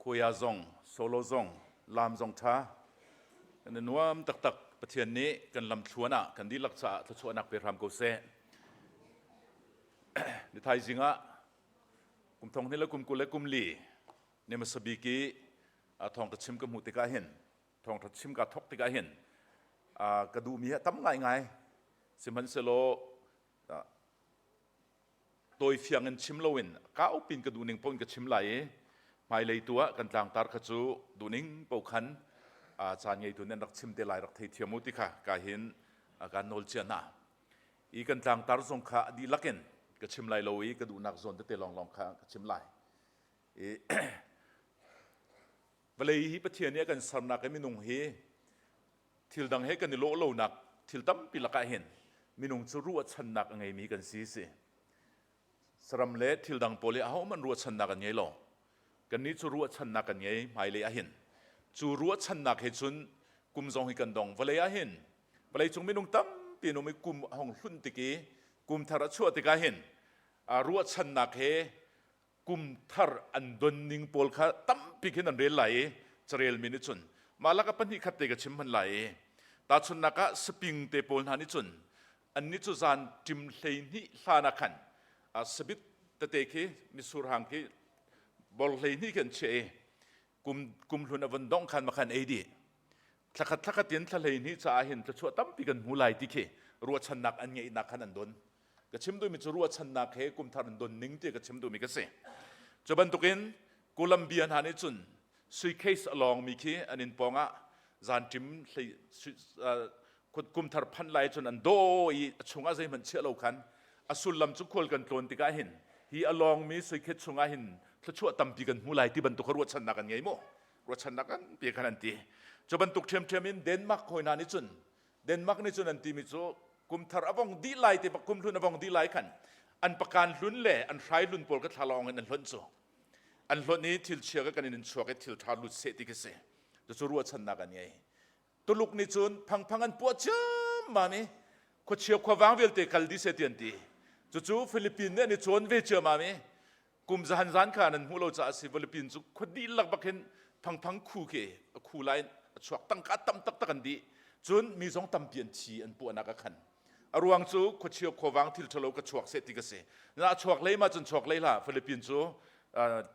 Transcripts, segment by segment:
Khuaya zong, solo zong, lam zong ṭha. Kan i nuam taktak. Pathian nih kan lamthluan ah kan dihlak caah thluachuahnak pe hram ko seh. Ni thaizing ah kum thong hnih le kum 20 le kum li ni hmasa bik i thawngṭha chim ka hmuh tikah hin thawngṭha chim ka thawk tikah hin ka duhmi hi a tam ngaingai. Sihmanhsehlaw tawifiang in chim loin kaupi in ka duhning paoh in ka chim lai i hmailei tu ah kan tlangtar kha cu duhning paoh khan caan ngeitu nan rak chim te lai rak theithiam u ti kha ka hin kan nawl cia hna. I kan tlangtar zong kha a dihlak in ka chim lai lo i ka duhnak zawn tete lawnglawng kha ka chim lai. I vawlei hi Pathian nih a kan sernak i minung hi thil dang he kan i lawh lonak thil tampi lakah hin minung cu ruahchannak a ngeimi kan si si. Saram le thil dang pawl hi ahohmanh ruahchannak an ngei lo. Kannih cu ruahchannak kan ngei hmailei ah hin. Cu ruahchannak he cun kum zong hi kan dong. Vawlei ah hin vawleicung minung tampi an um i kum a hung hlunh tik i kum thar a chuah tikah hin ruahchannak he kum thar an don ning pawl kha tampi khin an rel lai i carelmi nih cun mah lak ah pahnih khat te ka chim hman lai i tahchunhnak ah saping te pawl hna nih cun annih cu zan ṭim 12 hlan ah khan sabit tete khi mitsur hang khi bor 12 khi an chiah i kum kum hlun a von dongh khan ma khan ei dih thlakhat thlakhat in thla 12 caah hin thluachuah tampi kan hmu lai ti khi ruahchannak an ngeihnak khan an don. Ka chim duhmi cu ruahchannak he kumthar an don ning ti ka chim duhmi ka si. Cu bantukin Columbia hna nih cun suitcase a lawngmi khi an inn pawng ah zanṭim hlei kumthar phanh lai cun an daw i a chungah zeihmanh chiah lo khan a sullam cu khual kan tlawn tikah hin hi a lawngmi suikhet chungah hin thluachuah tampi kan hmu lai ti bantuk ruahchannak an ngei mu ruahchannak an pi khan an ti. Cu bantuk ṭhiamṭhiam in Denmark hawi hna nih cun Denmark nih cun an timi cu kumthar a vong dih lai te bak kumhlun a vong dih lai khan an pakan hlun le an hrai hlun pawl ka thlalawng in an hlonh cu an hlonh i thil chia ka kan in chuak i thil ṭha lut seh ti khi si. Cucu ruahchannak an ngei. Tuluk nih cun phangphang an puah ciammam i khuachia khuavang vialte kal dih seh ti an ti. Cucu Philippines nih an i cawn ve ciammam i kum zahan zan kha nan hmuh lo caah si Philippines cu khua dihlak bak hin phangphang khu khi a khu lai a chuak tangka tam taktak an dih cun mi zong tampi an thi an puahnak a khan. A ruang cu khuachia khuavang thil ṭhalo ka chuak seh ti ka si na a chuak lei ma cun chuak lei hlah. Philippines cu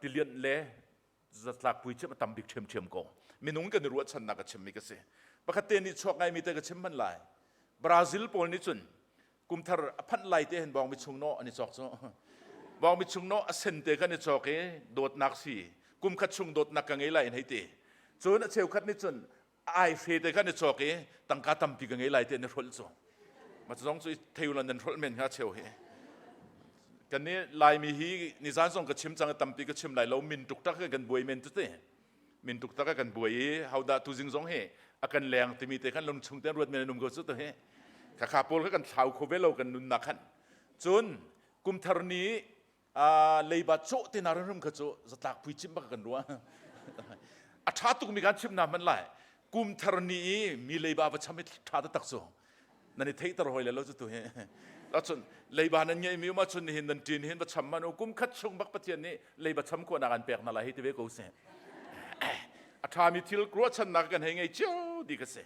tilianh le zatlak pui cem a tam bik ṭhiamṭhiam ko. Minung kan i ruahchannak a chimmi ka si. Pakhat te nih chuak ngaimi te ka chim hman lai. Brazil pawl nih cun kumthar a phanh lai te hin bawngmi chungnaw an i cawk cu. Bawngmi chungnaw a sen te kan i cawk i dawtnak si kum khat chung dawtnak ka ngei lai in hei ti. Cun a cheukhat nih cun ai hre te kan i cawk i tangka tampi ka ngei lai te an i hrolh cu. Ma zong cu thei ulan nan hrolh men hnga cheu hi. Kan ni Laimi hi nizan zong ka chim cang tampi ka chim lai lo min tuk tak kan buai men tu te min tuk tak kan buai i hodah tu zing zong hi a kan leng timi te khan lung chung te ruat men an um ko cu to hi kha kha pawl kha kan thlau kho ve lo kan nunnak khan. Cun kumthar ni leiba cawh te na rum kha cu zatlak pui chim bak kan ruah. A ṭha tukmi kan chim na hman lai. Kumthar ni i mi leiba va cham i ṭha taktak cu nan i theihter hoi le lo cu tu hi. Cun leiba nan ngeih mi um ahcun nihin nan ṭin hin va cham man u kum khat chung bak Pathian nih leiba cham khawhnak an pek hna lai hei ti ve ko sih. A ṭhami thil ruahchannak kan hei ngei cio ti ka si.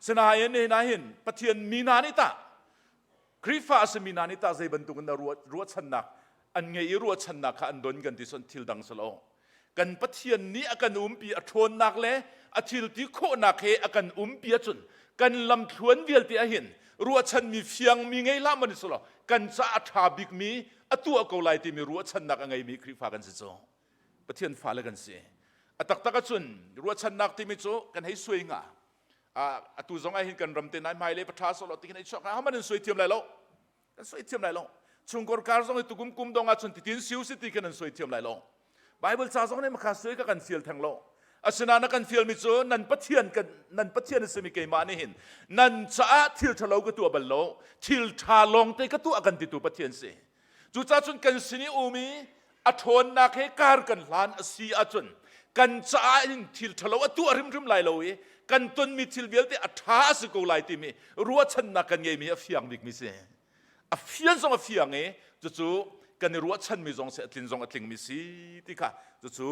Sinain nihin ah hin Pathian mi hna nih tah Khrihfa a simi hna nih tah zei bantuk in dah ruahchannak an ngei i ruahchannak kha an don kan ti son thil dang si lo. Kan Pathian nih a kan umpi a ṭhawnnak le a thil ti khawhnak he a kan umpi ahcun kan lamthluan vialte ahhin ruahchanmi fiangmi ngei hlah man si lo kan caah a ṭha bikmi a tuah ko lai timi ruahchannak a ngeimi Khrihfa kan si cu. Pathian fale kan si. A taktak ahcun ruahchannak timi cu kan hei suai hnga. Atu zong ah hin kan ram te nai hmai le patha solo ti khin ai chuak haman in suai thiam lai lo kan suai thiam lai lo. Chungkor kar zong hi tukum kum dong ah chun titin siu si ti khin an suai thiam lai lo. Bible ca zong nih makha suai ka kan fial theng lo. Asinain na kan fial mi cu nan Pathian kan nan Pathian a simi keimah nih hin nan caah thil ṭhalo ka tuah bal lo thil ṭha lawng te ka tuah kan titu Pathian si. Cucaah cun kan sin i um i a ṭhawnnak he kar kan hlan a si ahcun kan caah in thil ṭhalo a tuah hrimhrim lai lo i kan tonmi thil vialte a ṭha a si ko lai timi ruahchannak kan ngeimi a fiang bikmi si. A fian zong a fiang i cucu kan i ruahchanmi zong si a tlin zong a tlingmi si ti kha cucu.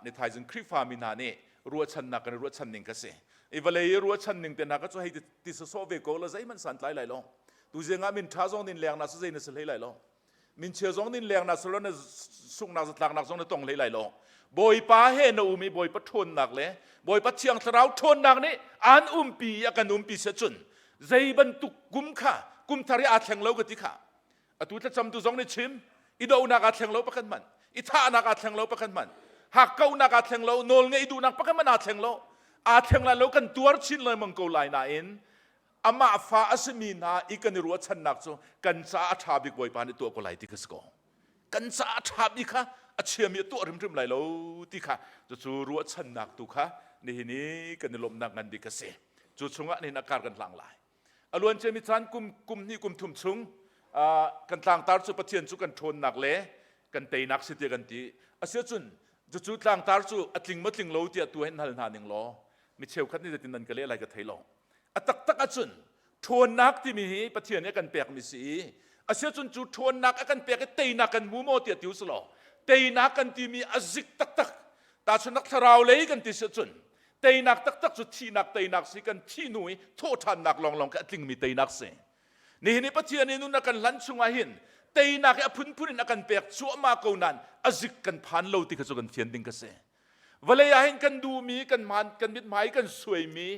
Ni thaizing Khrihfa mi hna nih ruahchannak kan i ruahchan ning kha si. I vawlei i ruahchan ning te hna kha cu hei ti sawsawh ve ko la zeihmanh santlai lai lo. Tuzing ah min ṭha zong nin leng na si zei na si hlei lai lo. Min chia zong nin leng na si lo na sunghnak zatlaknak zong na tong hlei lai lo. Bawipa he na um i Bawipa ṭhawnnak le Bawipa Thiang Thlarau ṭhawnnak nih aan umpi i a kan umpi si ahcun zei bantuk kum kha kum thar hi aa thleng lo ka ti kha. Atu thlacamtu zong nih chim i dohnak aa thleng lo pakhat hmanh, i thahnak aa thleng lo pakhat hmanh, hakkauhnak aa thleng lo, nawl ngeih duhnak pakhat hmanh aa thleng lo. Aa thleng lai lo kan tuar chin lengmang ko lai nain amah fa a simi hna i kan i ruahchannak cu kan caah a ṭha bik Bawipa nih tuah ko lai ti kha si ko. Kan caah a ṭha bik kha a chiami a tuah hrimhrim lai lo ti kha cucu ruahchannak tu kha nihin i kan i lawmhnak ngan bik a si. Cu chungah nihin a kar kan hlang lai. A luan ciami caan kum kum hnih kum thum chung kan tlangtar cu Pathian cu kan ṭhawnnak le kan teinak si tiah kan ti. Asiahcun cucu tlangtar cu a tling maw tling lo tiah tu hin hal hna ning law mi cheukhat nih zeitin nan ka leh lai ka thei lo. A taktak ahcun ṭhawnnak timi hi Pathian nih a kan pekmi si i asiahcun cu ṭhawnnak a kan pek i teinak kan hmu maw tiah ti u law teinak kan timi a zik taktak tahchunhnak thlarau lei kan ti si ahcun teinak taktak cu thihnak teinak si kan thih hnu i thawhṭhannak lawnglawng khi a tlingmi teinak si. Nihin i Pathian i nun a kan hlan chungah hin teinak hi a phunphun in a kan pek cuahmah ko nain a zik kan phan lo ti kha cu kan fian ding ka si. Vawlei ah hin kan duhmi kan man kan mithmai kan suaimi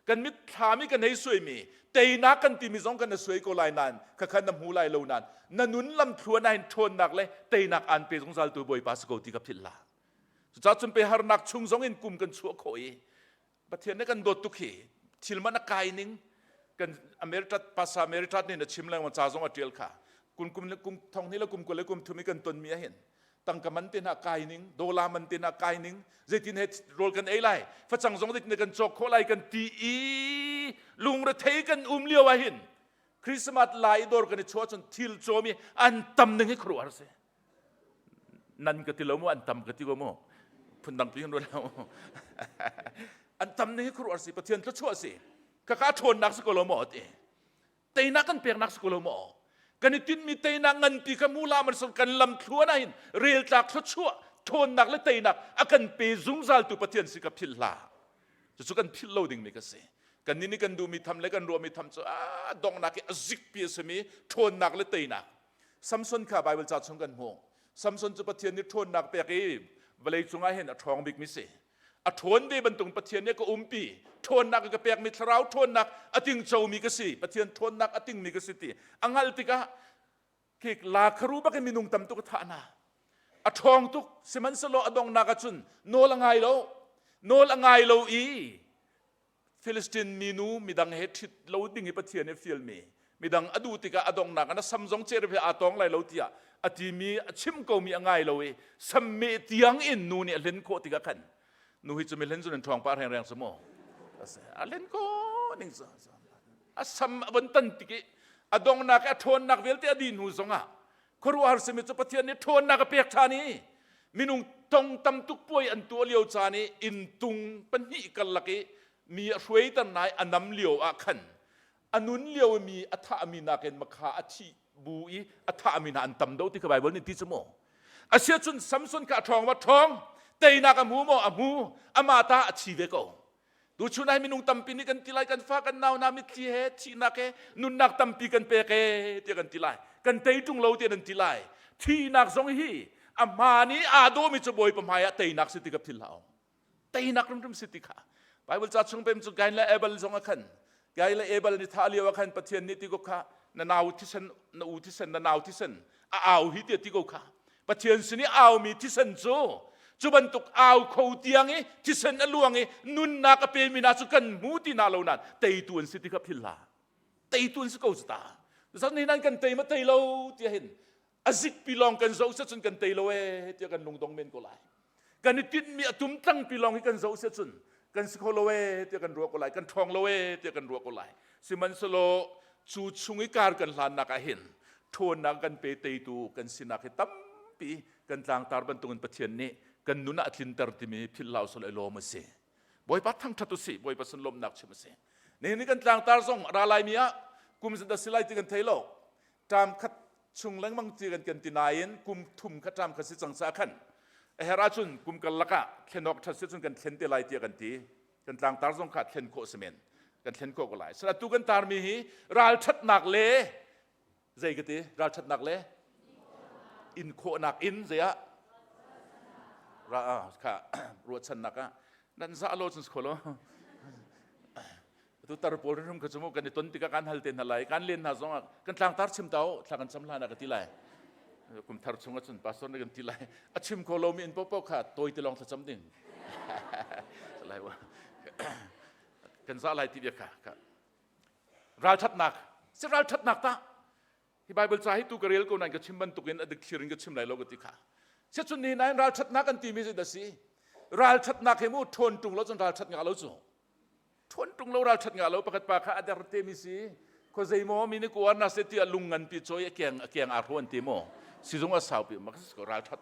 kan mitthlam i kan hei suaimi teinak kan timi zong kan na suai ko lai nain khakha na hmu lai lo nain na nun lamthluan ah hin ṭhawnnak le teinak aan pe zungzal tu Bawipa si ko ti ka philh hlah. Cucaah cun pe harnak chung zong in kum kan chuah khawh i Pathian nih kan dawt tuk hi thil man a kai ning kan America pasa America nih na chim lengmang ca zong a tial kha kum kum kum thong ni le kum kul le kum thum i kan ton mi ah hin tangka man te hna kai ning dollar man te hna kai ning zeitin he rawl kan ei lai facang zong zeitin kan cawk khawh lai kan ti i lungrethei kan um lio ah hin Christmas lai dawr kan i chuah cun thil cawm i an tam ning hi khuaruahhar si Nan ka ti lo mu, an tam ka ti ko mu. Phundang pi kan ruat lo. An tam ning hi khuaruahhar si, Pathian thluachuah si. Kaka ṭhawnnak si ko lo maw ti. Teinak kan peknak si ko lo maw? Kan i tinhmi teinak nganpi kha mu la man kan lam thluan ah hin reltlak thluachuah ṭhawnnak le teinak a kan pe zungzal tu Pathian si ka philh hlah. Cucu kan philh lo dingmi ka si. Kan nih nih kan duhmi tham le kan ruahmi tham cu a donghnak i a zikpi a simi ṭhawnnak le teinak. Samson kha Baibal ca chung kan hmuh. Samson cu Pathian nih ṭhawnnak pek i vawlei cungah hin a ṭhawng bikmi si. A ṭhawn ve bantuk Pathian nih ka umpi, ṭhawnnak ka pekmi thlarau ṭhawnnak a tingcomi ka si, Pathian ṭhawnnak a tingmi ka si ti a hngalh tikah khi lakharu bak in minung tam tuk a thah hna. A ṭhawng tuk, sihmanhsehlaw a donghnak ahcun nawl a ngai lo. Nawl a ngai lo i Filistin minu midang he ṭhit lo ding hi Pathian nih fialmi midang a duh tikah a donghnak ah na sam zong cer he aa tawng lai lo tiah a timi a chim komi a ngai lo i sammeh tiang in nu nih a hlen khawh tikah khan nu hi cu mi hlen cu nan ṭhawng pah rengreng cu mu a hlen khawh ning cu a sam a von tan tik i a donghnak i a ṭhawnnak vialte a dih hnu zongah khuaruahhar simi cu Pathian nih ṭhawnnak a pek ṭhan i minung tong tam tuk puai an tuah lio caan i inntung pahnih karlak i mi a hruaiter nai a nam lio ah khan a nun lio i mi a thahmi nakin makha a thih bu i a thahmi hna an tam deuh ti kha Baibal nih ti cu maw asiahcun Samson kha a ṭhawng ma ṭhawng teinak a hmu maw a hmu amah ta a thi ve ko Tuchun ah minung tampi nih kan ti lai kan fa kan nau na mitthli he thihnak he nunnak tampi kan pek e tiah kan ti lai kan tei ṭung lo tiah nan ti lai thihnak zong hi a hmaan i aa dawmi cu Bawipa hmai ah teinak si ti ka philh hlah teinak rimrim si ti kha Bible ca chung pem cu Kain le Abel zong ah khan Kain le Abel ni thah lio ah khan Pathian nih ti ko kha na nau thisen na u thisen na nau thisen a au hi tiah ti ko kha Pathian sin i aumi thisen cu cu bantuk au kho tiang i thisen a luang i nunnak a pemi hna cu kan hmu ti na lo nain teitu an si ti kha philh hlah teitu an si ko cu ta zan hi nan kan tei ma tei lo tiah hin a zikpi lawng kan zoh cun kan tei lo ee tiah kan lungdong men ko lai kan i tinhmi a tum tlangpi lawng hi kan zoh si cun kan si kho lo ee tiah kan ruah ko lai kan ṭhawng lo ee tiah kan ruah ko lai sihmanhsehlaw cu chung i kar kan hlannak ah hin ṭhawnnak kan pe teitu kan sinak hi tampi kan tlangtar bantukin Pathian nih kan nun ah a tlinter timi philh hlah usih law i lawm a si Bawipa thangṭhat usih Bawipa sin lawmhnak chim a si nihin ni kan tlangtar zong a ra laimi ah kum zat a si lai ti kan thei lo ṭam khat chung lengmang ti kan kan ti nain kum thum kha ṭam kha si cang caah khan. A herh ahcun kum karlak ah thlen awk ṭhat si cun kan thlen te lai tiah kan ti. Kan tlangtar zong kha thlen khawh si men. Kan thlen khawh ko lai. Sala tu kan tarmi hi ralṭhatnak le zei ka ti ralṭhatnak le in khawhnak in zei ah ra kha ruahchannak ah nan za lo cun si lo tu tar pawl rum kha chu kan i ton tikah kan hal te hna lai kan len hna zong ah kan tlangtar chim tau thla kan cam hlan ah ka ti lai kum thar chung ah cun pastor nih kan ti lai a chim kho lomi in popo kha tawi te lawng thlacam ding lai kan za lai ti bia kha ralṭhatnak si ralṭhatnak ta hi Bible ca hi tu ka rel ko nain ka chim bantukin a dikthlir in ka chim lai lo ka ti kha siacun ni nain ralṭhatnak kan timi zeidah si ralṭhatnak hi mu ṭhawn ṭung lo cun ralṭhat ngah lo cu ṭhawn ṭung lo ralṭhat ngah lo pakhat pa kha a der te mi si khuazei maw mi nih kuar na se tiah lung nganpi cawi a keng a keng aa hruan ti maw sizung a saupi mak ko ralṭhat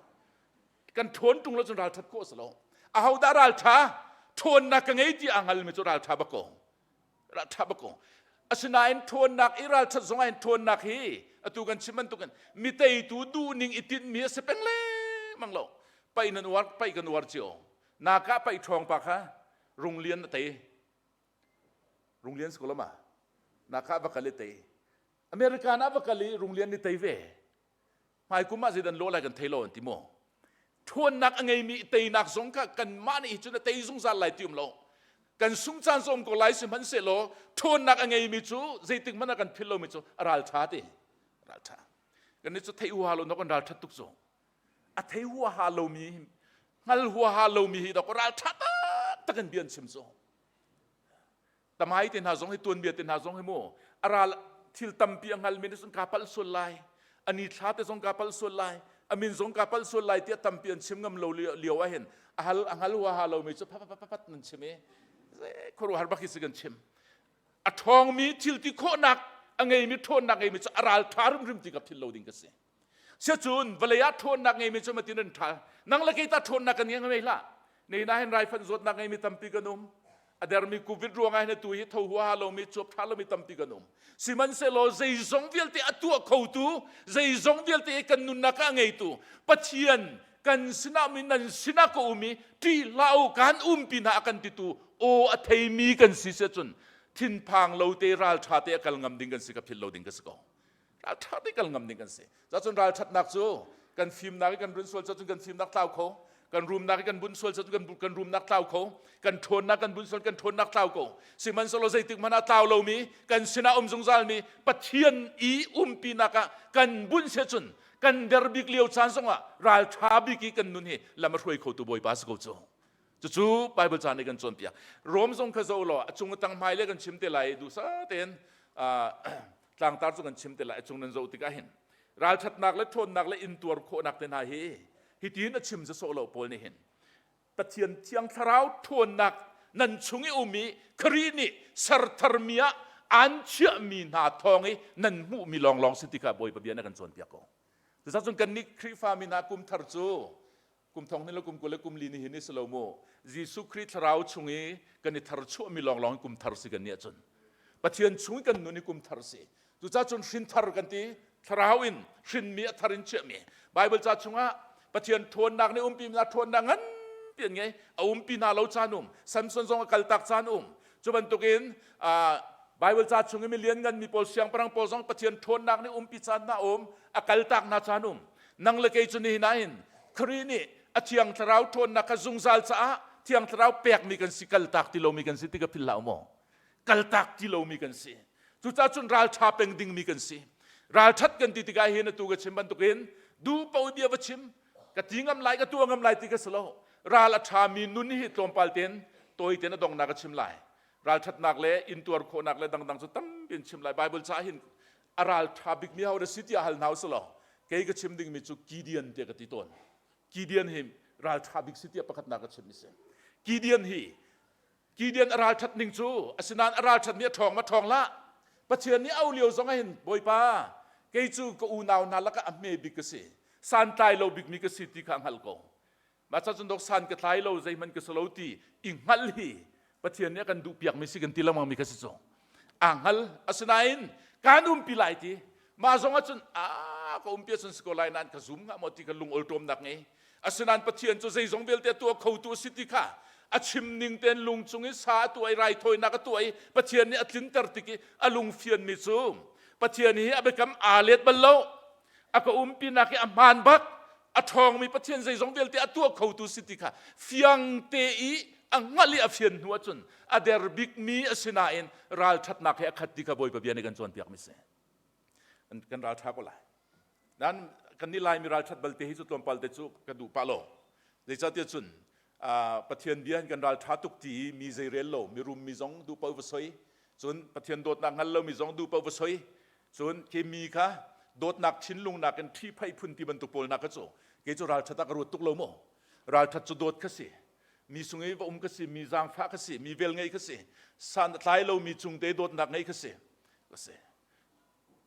kan ṭhawn ṭung lo cun ralṭhat khawh si lo ahodah ralṭha ṭhawnnak ka ngei ti a hngalmi cu ralṭha bak ko Ralṭha bak ko. Asinain ṭhawnnak i ralṭhat zong ah hin ṭhawnnak hi atu kan chim bantukin mi teitu duhning i tinhmi a si peng lengmang lo. Paih nan uar, paih kan uar cio. Naka paih ṭhawng pa kha Runglian a tei. Runglian si ko lo ma? Naka va kal i tei. American ah va kal i Runglian ni tei ve. Hmaikum ah zeidan lawh lai kan thei lo an ti maw? Ṭhawnnak a ngeimi teinak zong kha kanmah nih cun a tei zungzal lai ti um lo. Kan sung caan zong ko lai sihmanhsehlaw ṭhawnnak a ngeimi cu zeitik hmanh ah kan philh lomi cu a ralṭha ti. Ralṭha. Kan nih cu thei huaha lo kan ralṭhat tuk cu. A thei huaha lomi hngal huaha lomi hi dok ralṭha taktak in bia an chim cu. Tamai te hna zong hi tuanbia te hna zong hi mu a ral thil tampi a hngalmi nih cun kaa palh sual lai ani thla te zong kaa palh sual lai a min zong kaa palh sual lai tiah tampi an chim ngam lo lio ah hin a hal a hngal huaha lomi cu phat nan chim i khuaruahhar bak hi si kan chim a ṭhawngmi thil ti khawhnak a ngeimi ṭhawnnak ngeimi cu a ral ṭha rimrim ti ka philh lo ding ka si Siacun vawlei ah ṭhawnnak ngeimi cu matin an ṭha. Nang le kei ta ṭhawnnak kan ngei ngei hlah. Nei na hin raifanh zawtnak ngeimi tampi kan um. A dermi covid ruangah hin atu hi tho huaha lomi cuap ṭha lomi tampi kan um. Sihmanhsehlaw zeizong vialte a tuah khotu, zeizong vialte kan nunnak ah a ngeitu Pathian kan sinah mi nan sinah ka um i ṭih hlah u kan umpi hna a kan titu aw a theimi kan si siacun thinphang lo te ralṭha te a kal ngam ding kan si ka philh lo ding ka si ko. Ralṭha te kal ngam ding kan si. Cacun ralṭhatnak cu kan fimnak i kan run sual cun kan fimnak tlau kho, kan rumnak i kan bunh sual cun kan, kan rumnak tlau kho, kan ṭhawnnak kan bunh sual kan ṭhawnnak tlau ko. Sihmanhsehlaw zeitik hmanh ah tlau lomi, kan sinah um zungzalmi Pathian i umpinak ah kan bunh se cun kan der bik lio caan zongah ralṭha bik i kan nun hi lam a hruai khotu Bawipa si ko cu. Cucu Bible ca nih kan cawnpiak. Rom zong kha zoh law a cung a tang hmai le kan chim te lai duhsah tein tlangtar cu kan chim te lai a cung nan zoh tikah hin ralṭhatnak le ṭhawnnak le intuar khawhnak te hna hi hitin a chim za sawh lo Paul nih hin Pathian thiang thlarau ṭhawnnak nan chung i um i Khrih nih sertharmi ah aan chiahmi hna thawng i nan hmuhmi lawnglawng si ti kha Bawipa bia na kan cawnpiak ko. Cucaah kan nih Khrihfami hna kum thar cu kum thong hnih le kum 20 le kum li ni hin si lo mu Jesuh Khrih thlarau chung i kan i thar chuahmi lawnglawng kum thar si kan nih ahcun Pathian chung i kan nun i kum thar si cucaah cun hrin thar kan ti thlarau in hrinmi a thar in chiahmi Bible ca chungah Pathian ṭhawnnak nih umpi na ṭhawnnak nganpi an ngei a umpi hna lo caan um Samson zong a kaltak caan um cu bantukin Bible ca chung i mi lianngan mi pawl siangpahrang pawl zong Pathian ṭhawnnak nih umpi caan hna um a kaltak hna caan um nang le kei cu nihin ah hin Khrih nih a thiang thlarau ṭhawnnak kha zungzal caah thiang thlarau pekmi kan si kaltak ti lomi kan si ti ka philh hlah maw kaltak ti lomi kan si cucaah cun ralṭha peng dingmi kan si ralṭhat kan ti tikah hin atu ka chim bantukin duh paoh bia va chim ka ti ngam lai ka tuah ngam lai ti ka si lo ral a ṭhami nun hi tlawmpal ten tawi ten a donghnak ka chim lai ralṭhatnak le intuar khawhnak le dangdang cu tampi in chim lai Bible ca hin a ral ṭha bikmi ho na si tiah hal hna usih law kei ka chim dingmi cu Gideon tiah ka ti tawn. Gideon hi ral ṭha bik si tiah pakhatnak ka chim mi si. Gideon hi Gideon a ralṭhat ning cu asinain a ralṭhat mi a ṭhawng ma ṭhawng hlah. Pathian nih au lio zong ah hin Bawipa kei cu ka unau hna lakah a hme bik ka si santlai lo bikmi ka si ti kha a hngalh ko. Mah ca cun dok san ka tlai lo zeihmanh ka si lo ti i hngalh hi Pathian nih a kan duhpiakmi si kan ti lengmang mi kha si cu. Aa hngal asinain kaan umpi lai ti mah zong ahcun a ka umpi ahcun si ko lai nain ka zum hnga maw ti ka lung olṭawmnak ngei. Asinain Pathian cu zeizong vialte a tuah khotu a si ti kha a chim ning tein lung cung i sa a tuah i raithawinak a tuah i Pathian nih a tlinter tik i a lung fianmi cu Pathian hi a biakam aa let bal lo. A ka umpinak hi a hmaan bak. A ṭhawngmi Pathian zeizong vialte a tuah khotu si ti kha fiang te i a hngalh i a fian hnu ahcun a der bikmi a si nain ralṭhatnak he a khat ti kha Bawipa bia nih kan cawnpiakmi si. Kan ralṭha ko lai. Nan kan nih Laimi ralṭhat balte hi cu tlawmpal te cu ka duh pah lo. Zeicahtiah cun Pathian bia hin kan ralṭha tuk ti i mi zeirel lo, mirum mi zong duh paoh va soi, cun Pathian dawtnak hngal lomi zong duh paoh va soi, cun khi mi kha dawtnak thinlung nakin ṭhihphaih phun ti bantuk pawl nak kha cu kei cu ralṭhat ah ka ruat tuk lo mu. Ralṭhat cu dawt kha si. Mi sung i va um ka si, mi zaangfah ka si, mi vel ngei ka si, san a tlai lomi cung te dawtnak ngei ka si. Ka si.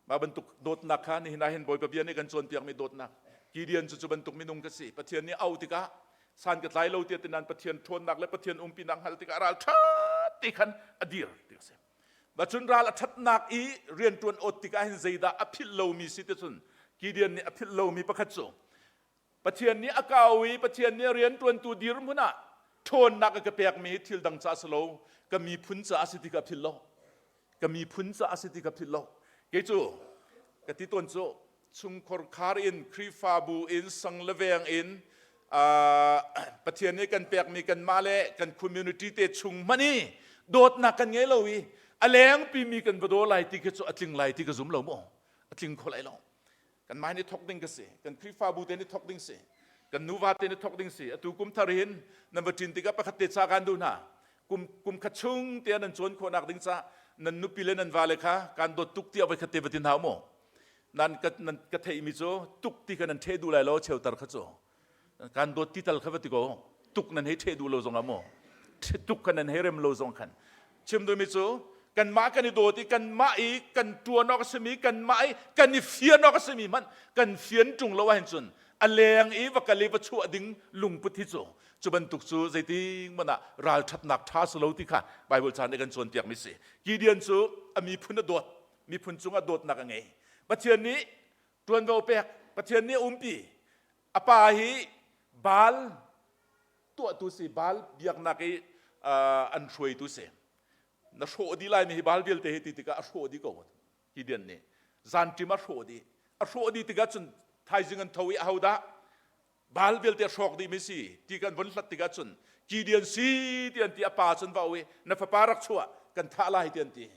Mah bantuk dawtnak kha nihin ah hin Bawipa bia nih kan cawnpiakmi dawtnak Gideon cu cu bantuk minung ka si. Pathian nih au tikah san ka tlai lo tiah ti nain Pathian ṭhawnnak le Pathian umpinak hngalh tikah ral ṭha te khan a dir ti a si. Cun ral a ṭhatnak i rianṭuan awt tikah hin zeidah a philh lomi si ti cun Gideon nih a philh lomi pakhat cu Pathian nih a kau i Pathian nih rianṭuantu dirhmun ah ṭhawnnak a ka pekmi hi thil dang ca si lo ka miphun caah si ti ka philh lo. Ka miphun caah si ti ka philh lo. Kei cu ka ti tawn cu chungkhar khar in Khrihfabu in sang le veng in Pathian nih kan pekmi kanmah le kan community te chung hmanh i dawtnak kan ngei lo i a lengpi mi kan va daw lai ti khi cu a tling lai ti ka zum lo mu. A tling kho lai lo. Kanmah nih thawk ding ka si. Kan Khrihfabu te nih thawk ding si. Kan nuva te nih thawk ding si. Atu kum thar hin nan va ṭin tikah pakhat te ca kan duh hna. Kum kum khat chung te nan cawn khawhnak ding ca nan nupi le nan vale kha kan dawt tuk tiah voi khat te va tin hau mu. Nan ka nan ka theihmi cu tuk ti kha nan ṭheh duh lai lo cheutar kha cu. Kan dawt ti tal kha va ti ko. Tuk nan hei ṭheh duh lo zong ah mu. Tuk kha nan hei rem lo zong khan. Chim duhmi cu kanmah kan i dawt i kanmah i kan ṭuan awk a simi kanmah i kan i fian awk a simi hmanh kan fian ṭung lo ahhin cun a leng i va kal i va chuah ding lungput hi cu cu bantuk cu zeiting hmanh ah ralṭhatnak ṭha si lo ti kha Baibal caan nih kan cawnpiakmi si. Gideon cu a miphun a dawt, miphun cungah dawtnak a ngei. Pathian nih ṭuanvo pek, Pathian nih a umpi. A pa hi Baal tuahtu si Baal biaknak i an hruaitu si. Na hrawh dih lai mi hi Baal vialte hi ti tikah a hrawh dih ko. Gideon nih zanṭim a hrawh dih. A hrawh dih tikah cun thaizing an tho i ahodah Baal vialte a hrawk dih mi si ti kan vun hlat tikah cun Gideon si ti an ti a pa cun va i na fapa rak chuah kan thah lai ti an ti.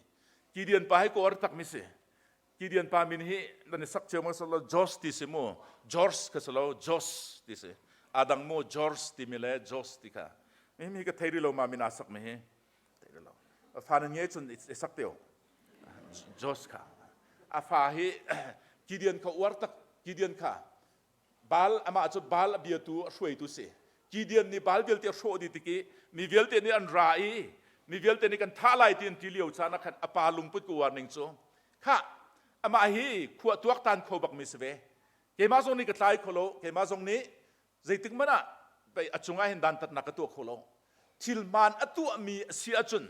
Gideon pa hi ko tak mi si. Gideon pa min hi nan i sak cio ma salo Josh ti si mu George ka si lo Josh ti si adang mu George ti mi le Josh ti kha mi mi ka thei ri lo ma min aa sak mi hi thei ri lo fa nan ngei cun i sak teo Josh kha a fa hi Gideon kha uar tak Gideon kha Baal amah cu Baal a biatu a hruaitu si. Gideon nih Baal vialte a hrawh dih tik i mi vialte nih an ra i mi vialte nih kan thah lai ti an ti lio caan ah khan a pa lungput ka uar ning cu khah amah hi khua tuaktan kho bak mi si ve. Keimah zong nih ka tlai kho lo, keimah zong nih zeitik hmanh ah pei a cungah hin dantatnak ka tuah kho lo. Thil hmaan a tuahmi a si ahcun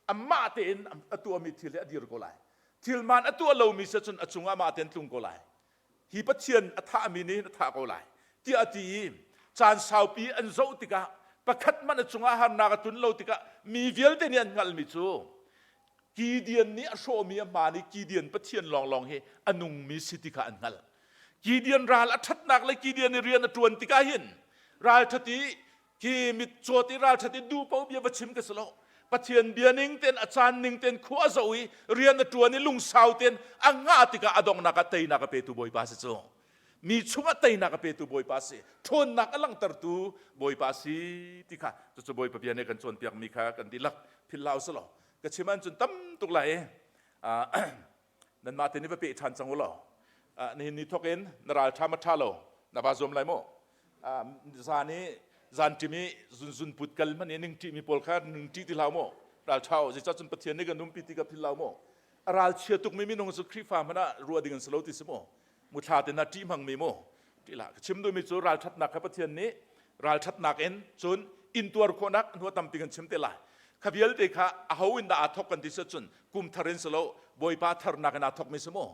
amah tein a tuahmi thil hi a dir ko lai. Thil hmaan a tuah lomi si ahcun a cungah amah tein tlung ko lai. Hi Pathian a thahmi nih hin a thah ko lai tiah a ti i caan saupi an zoh tikah pakhat hmanh a cungah harnak a tlun lo tikah mi vialte nih an hngalhmi cu Gideon nih a hrawhmi a hmaan i Gideon Pathian lawnglawng hi a nungmi si ti kha an hngalh. Gideon ral a ṭhatnak le Gideon i rian a ṭuan tikah hin ralṭhat i Khi mitcawt i ralṭhat i duh paoh bia va chim ka si lo. Pathian bia ning tein a caan ning tein khua a zoh i rian a ṭuan i lungsau tein a ngah tikah a donghnak ah teinak a petu Bawipa si cu. Mi chungah teinak a petu Bawipa si. Ṭhawnnak a langhtertu Bawipa si ti kha cucu Bawipa bia nih kan cawnpiakmi kha kan dihlak philh hlah usih law ka chim ahcun tam tuk lai i nanmah te nih va peh ṭhan cang u law nihin ni thawk in na ral ṭha ma ṭha lo na va zuam lai mu zan i zan ṭim i zun put kal hmanh i ning ṭih mi pawl kha ning ṭih ti hlah mu ral ṭha u zeicah cun Pathian nih kan umpi ti ka philh lo mu a ral chia tuk mi minung cu Khrihfa hmanh ah ruah ding an si lo ti si mu muthla te na ṭih hmang mi mu ṭih hlah ka chim duhmi cu ralṭhatnak kha Pathian nih ralṭhatnak in cun intuar khawhnak hnu tampi kan chim te lai kha vialte kha aho in dah aa thok kan ti si cun kum thar in si lo Bawipa tharnak in aa thok mi si mu.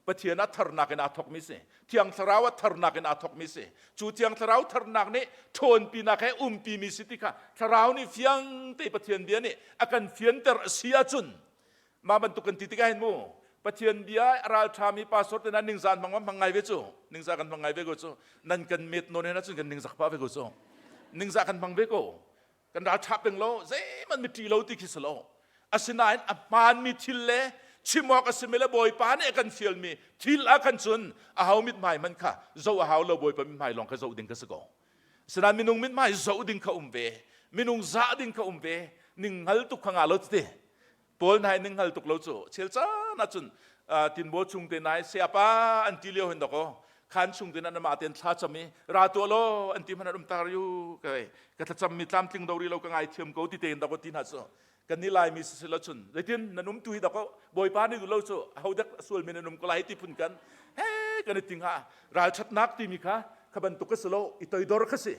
Pathian ah tharnak in aa thawkmi si. Thiang Thlarau ah tharnak in aa thawkmi si. Cu Thiang Thlarau tharnak nih ṭhawnpinak he umpimi si ti kha Thlarau nih fiang te Pathian bia nih a kan fianter a si ahcun mah bantuk kan ti tikah hin mu Pathian bia a ralṭhami pastor te nan ningzah an hmang hmang ngai ve cu ningzah kan hmang ngai ve ko cu nan kan met nawn hen ahcun kan ningzak pah ve ko cu ningzah kan hmang ve ko. Kan ralṭha peng lo, zeihmanh mi ṭih lo ti khi si lo. Asinain a hmaanmi thil le chim awk a simi le Bawipa nih a kan fialmi thil ah khan cun aho mithmai hmanh kha zoh a hau lo. Bawipa mithmai lawng kha zoh ding kha si ko. Asinain minung mithmai zoh ding kha um ve, minung zah ding kha um ve, ning hngal tuk kha nga lo tete. Paul nai ning hngal tuk lo cu chel caan ahcun tinbaw chung te nai sayapa an ti lio hin dakaw khan chung te nan mah ten thla cham i ra tuah law an ti hmanh an um tar yu ka ka thlacam mi tlamtling do ri lo ka ngai thiam ko ti te in dakaw ti hna cu kan ni lai mi si lo chun zeitin nan um tu hi dakaw Bawipa nih duh lo cu ho dek sual mi nan um ko lai ti phun kan he kan i ting ha ralthatnak timi kha kha bantuk ka si lo, i toidor kha si.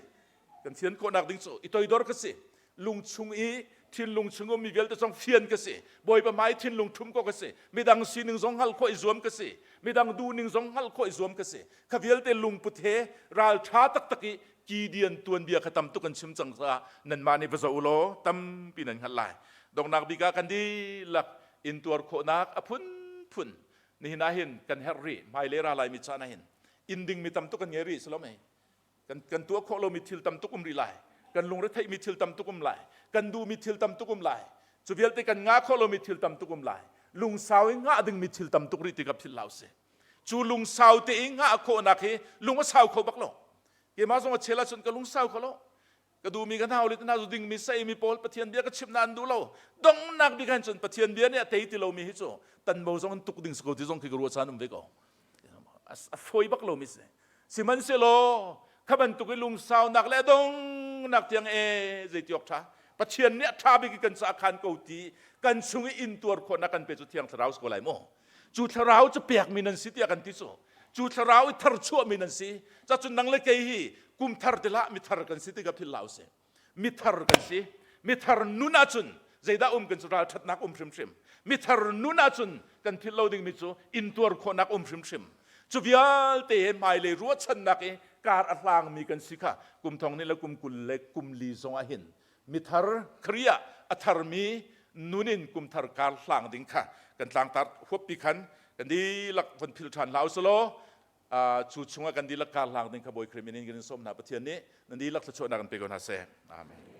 Kan fian khawhnak ding cu i toidor ka si, lung chung i thinlung chung ummi vialte zong fian ka si, Bawipa hmai thinlung ṭhum ko ka si, midang sining zong hngalh khawh i zuam ka si, midang duhning zong hngalh khawh i zuam ka si. Kha vialte lungput he ralṭha taktak i Gideon tuanbia kha tam tuk an chim cang caah nanmah nih va zoh u law tampi nan hngalh lai. Donghnak bik ah kan dihlak intuar khawhnak a phunphun nihin ah hin kan herh rih. Hmailei ra laimi caan ah hin inn dingmi tam tuk kan ngei rih si lo mei? Kan tuah khawh lomi thil tam tuk um rih lai, kan lungre theihmi thil tam tuk um lai, kan duhmi thil tam tuk um lai, cu vialte kan ngah khawh lomi thil tam tuk um lai. Lungsau in ngah dingmi thil tam tuk rih ti ka philh hlah usih. Cu lungsau te i ngah khawhnak hi lung a sau kho bak lo. Keimah zong a chel ahcun ka lungsau kho lo. Ka duhmi ka hna lit hna zu dingmi saimi pawl Pathian bia ka chimh na an duh lo. Donghnak bik han cun Pathian bia nih a tei ti lomi hi cu tanbo zong in tuk ding si ko ti zong khi ka ruah caan um ve ko. A fawi bak lomi si. Sihmanhsehlaw kha bantuk i lungsaunak le donghnak tiang e zeiti awk ṭha Pathian nih a ṭha bik i kan caah khan ko ti kan chung i intuar khawhnak kan pe cu Thiang Thlarau si ko lai maw? Cu Thlarau cu pekmi nan si tiah kan ti cu. Cu Thlarau i tharchuahmi nan si. Cacun nang le kei hi kum thar ti hlah, mithar kan si ti ka philh hlah usih. Mithar kan si. Mithar nun ahcun zeidah um kan cu ralṭhatnak um hrimhrim. Mithar nun ahcun kan philh lo dingmi cu intuar khawhnak um hrimhrim. Cu vialte he hmailei ruahchannak i kar a hlangmi kan si kha kum thong ni le kum 20 le kum li zong ah hin mithar Khrih ah a tharmi nun in kum thar kar hlang ding kha kan tlangtar huappi khan kan dihlak von philh ṭhan hlah usulaw cu chungah kan dihlak kar hlang ding kha Bawi Khrih min in kan in sawm hna. Pathian nih nan dihlak thluachuahnak kan pe ko hna seh. Amen.